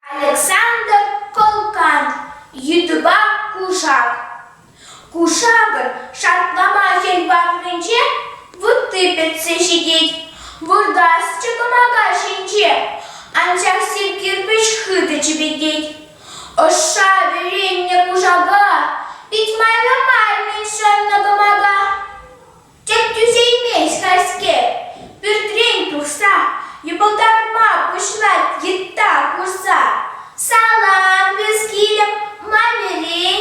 Александр Кӑлкан йытӑпа кушак. Кушакӑн шартлама хӗл варринче вутти пӗтсе ҫитет. Выртасчӗ кӑмака ҫинче, анчах сив кирпӗч хытӑ чӗпӗтет. Ӑшша вӗреннӗ кушака пит майлӑ мар-мӗн шӑннӑ кӑмака. Тек тӳсеймест хайскер, пӳртрен тухса йӑпӑлтатма пуҫлать йытта курса. Салам, пӳскилӗм, ма вӗрен?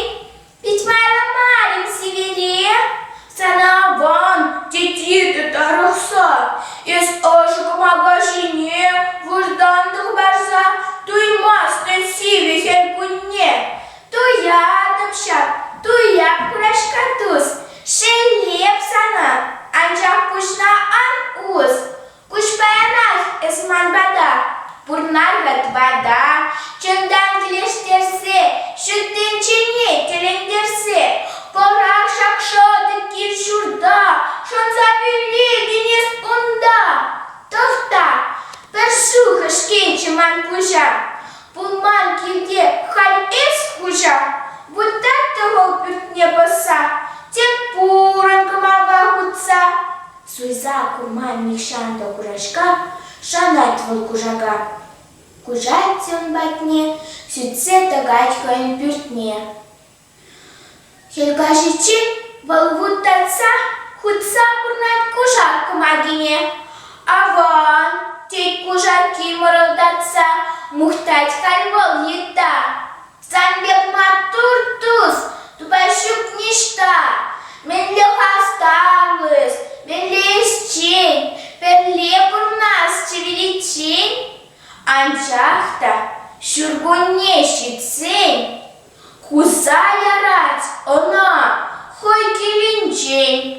Пит майлӑ мар-им сивӗре? Сана аван, тет йытӑ тарӑхса. Эс ӑшӑ кӑмака ҫине выртан хӑпарса туймастӑн сивӗ хӗл кунне. Туятӑп ҫав, туяп Хураҫка тус, шеллеп сана, анчах пуҫна ан ус. Куҫ паянах эс ман пата, пурнар-ха тӑвата, чунтан килӗштерсе, ҫут тӗнчене тӗлӗнтерсе, пӑрах ҫак шӑтӑк кил-ҫурта, шӑнса вилетӗн эс унта. Тӑхта, пӗр шухӑш килчӗ ман пуҫа. Пулман килте халь эс хуҫа, выртать тӑвӑл пӳртне пӑсса, тек пурӑн кӑмака хутса. Суйса курман нихҫан та Хураҫка, шанать вӑл кушака. Куҫать те ун патне, сӳтсе тӑкать хӑйӗн пӳртне. Хӗл каҫиччен вӑл вут татса, хутса пурӑнать кушак кӑмакине. Аван, тет кушакки мӑрӑлтатса, мухтать халь вӑл йытта. Сан пек маттур тус тупас ҫук ниҫта. Мӗнле хастарлӑ эс, мӗнле ӗҫчен, пӗрле пурӑнасчӗ виличчен. Анчах та ҫуркунне ҫитсен Хуса ярать ӑна хӑй килӗнчен.